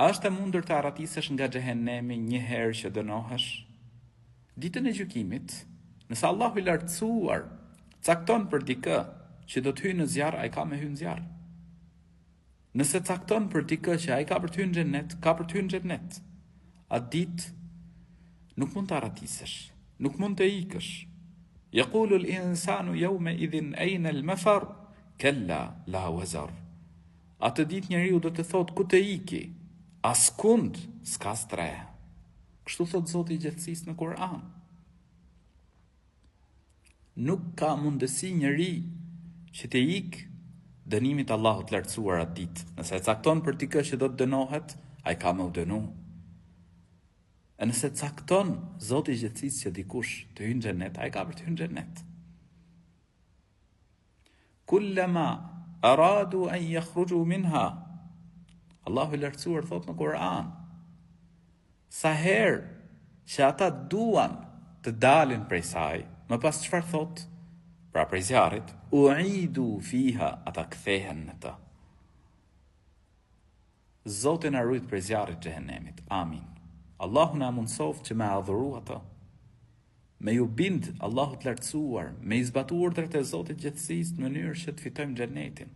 A është e mundur të arratisesh nga xhehenemi një herë që dënohesh? Ditën e gjykimit, nëse Allahu i Lartësuar cakton për dikë që do të hyjë në zjarr, ai ka me hy në zjarr. Nëse cakton për dikë që ai ka për të hyrë në xhennet, ka për të hyrë në xhennet. Atë ditë nuk mund të arratisesh, nuk mund të ikësh. Yaqulu al-insanu yawma idhin ayna al-mafar? Kalla la wazar. Atë ditë njeriu do të thotë ku të iki? Askund s'ka strehë. Kështu thotë Zoti i gjithësisë në Kur'an. Nuk ka mundësi njeri që të ikë dënimit të Allahut të lartësuar atë ditë. Nëse e cakton për dikë që do të dënohet, ai ka me u dënu. E nëse cakton Zoti i gjithësisë që dikush të hyjë në xhennet, ai ka për të hyrë në xhennet. Kullama aradu an yakhruju minha. Allahu i lartësuar thotë në Kur'an, sa herë që ata duan të dalin prej saj, më pas çfarë thotë? Pra prej zjarrit, uidu fiha, ata kthehen në të. Zoti na rujt prej zjarrit xhehenemit. Amin. Allahu na mundësoftë që me adhuru atë. Me ju bind Allahut të lartësuar, me i zbatu urdhrat e Zotit gjithësisë në mënyrë që të fitojmë xhenetin.